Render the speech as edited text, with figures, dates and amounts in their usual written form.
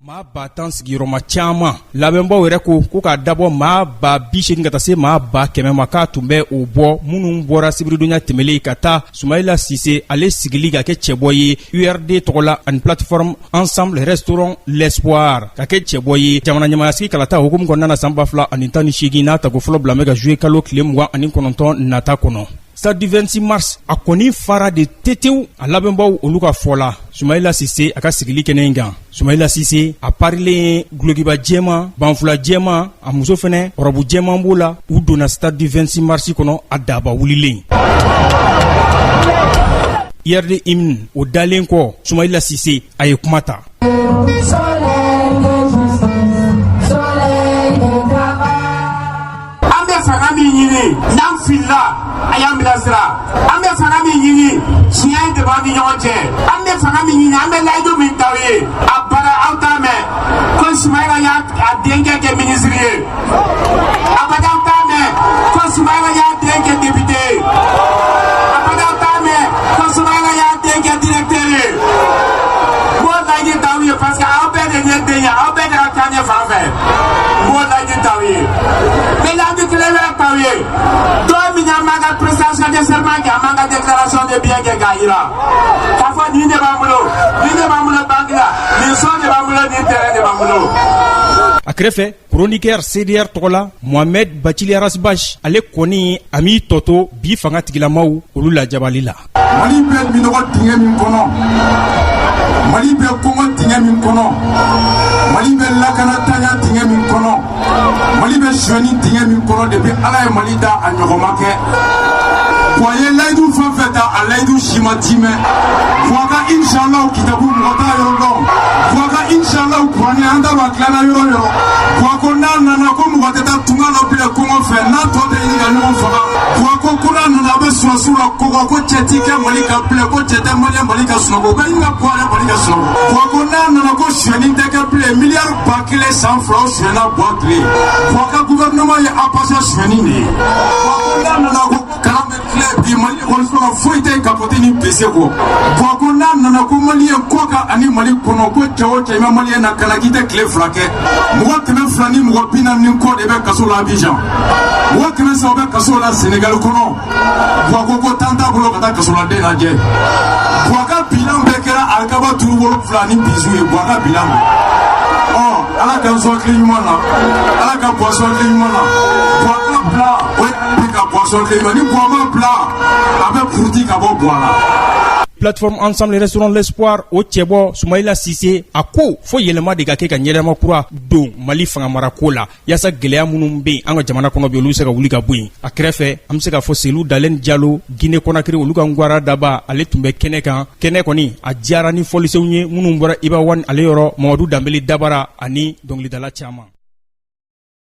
Maa 10 000 sigiyɔrɔma caman labɛnbaw yɛrɛ ko ko k'a dabɔ maa 80 000 ka taa se maa 100 000 ma k'a tun bɛ o bɔ minnu bɔra sibiridonya tɛmɛlen ka taa Sumayila Sise ale sigili ka kɛ cɛbɔ ye URD tɔgɔ la ani plateforme Ensemble Restaurons l'Espoir ka kɛ cɛbɔ ye jamana ɲɛmaayasigi kalata hukumu kɔnɔna na san 2018 n'a tako fɔlɔ bila bɛ ka juillet kalo tile 29 nata kɔnɔ. Stade du 26 mars a kɔni fara de tetew a labɛnbaw olu ka fɔ la Sumayila Sise a ka sigili kɛnɛ in kan. Sumayila Sise a parilen dulokiba jɛman, banfula jɛman, a muso fɛnɛ ɔrɔbu jɛman b'o la. U donna stade du 26 mars kɔnɔ a daba wulilen. URD hymne o dalen kɔ Sumayila Sise a ye kuma ta. An bɛ fanga min ɲini n'an filila a y'an bilasira an bɛ fanga min ɲini tiɲɛ de b'an ni ɲɔgɔn cɛ an bɛ fanga min ɲini an bɛ layidu min t'aw ye a bada aw t'a mɛn ko Sumayila y'a denkɛ kɛ minisiri ye abada aw t'a mɛn ko Sumayila y'a den kɛ député ye abada aw t'a mɛn ko Sumayila y'a den kɛ directeur ye n b'o layidu t'aw ye parce que aw bɛɛ de ye den ye aw bɛɛ de ka taa ɲɛ fan fɛ n b'o layidu t'aw ye n bɛ layidu kelen wɛrɛ t'aw ye don min an b'an ka prestation de serment kɛ an b'an ka déclaration de bien kɛ k'a yira k'a fɔ nin de b'an bolo nin de b'an bolo banque la nin so de b'an bolo nin terrain de b'an bolo. A kɛrɛfɛ chroniqueur CDR tɔgɔ la Mohamed Bacili Ras Bath ale kɔni a m'i tɔ to bi fanga tigilamaw olu lajabali la. Mali bɛ minɔgɔ dingɛ min kɔnɔ Mali bɛ kɔngɔ dingɛ min kɔnɔ Mali bɛ lakanatanya dingɛ min kɔnɔ Mali bɛ sonyani dingɛ min kɔnɔ depuis Ala ye Mali da a ɲɔgɔn ma kɛ Buwa ye layidu fɛn fɛn ta a layidu si ma timɛ Buwa ka inshallah kitabu mɔgɔ t'a yɔrɔ dɔn Buwa ka inshallah kuranɛ an t'a dɔn a tilanna yɔrɔ yɔrɔ Buwa ko n'a nana ko mɔgɔ tɛ taa tunga la bilen kɔngɔ fɛ n'a tɔ tɛ ɲini ka ɲɔgɔn faga Buwa ko ko n'a nana a bɛ sɔrɔsiw la kɔgɔ ko cɛ ti kɛ Mali kan bilen ko cɛ tɛ maliyɛn bali ka sunɔgɔ u bɛ ɲini ka Buwa yɛrɛ bali ka sunɔgɔ Buwa ko n'a nana ko sonyani tɛ kɛ bilen miliyari 1000 san 2 o sonyɛna Buwa tile Buwa ka gouvernement ye APASA sonyani de ye Buwa ko n'a nana ko kalan bɛ tile bi Mali ekɔliso la foyi tɛ capote ni bese kɔ Buwa ko n'a nana ko maliyɛn kɔ kan ani Mali kɔnɔ ko cɛ o cɛ i ma maliyɛn na kana k'i tɛ tile 2 kɛ mɔgɔ 200 ni mɔgɔ 40 ni kɔ de bɛ kaso la Abidjan mɔgɔ 300 bɛ kaso la Senegal kɔnɔ Buwa ko ko tan t'a bolo ka taa kasoladen lajɛ Buwa ka bilan bɛɛ kɛra alikaba turu 7 ni bizu ye Buwa ka bilan ɔ Ala k'an sɔn hakili ɲuman na Ala ka Buwa sɔn hakili ɲuman na Buwa ka bila o ye ka Buwa sɔn hakili ɲuman ni Buwa ma bila a bɛ puruti ka bɔ Buwa la. Plateforme Ensemble Restaurons l'Espoir o cɛbɔ Sumayila Sise a ko fo yɛlɛma de ka kɛ ka ɲɛnama kura don Mali fanga marako la yaasa gɛlɛya minnu bɛ yen an ka jamana kɔnɔ bi olu bɛ se ka wuli ka bɔ yen a kɛrɛfɛ an bɛ se k'a fɔ Selu Dalen Jalo Guinée Conakry olu ka ngwara daba ale tun bɛ kɛnɛ kan kɛnɛ kɔni a diyara ni fɔlisenw ye minnu bɔra Iba One ale yɔrɔ Mamadu Danbele Dabara ani dɔnkilidala caman.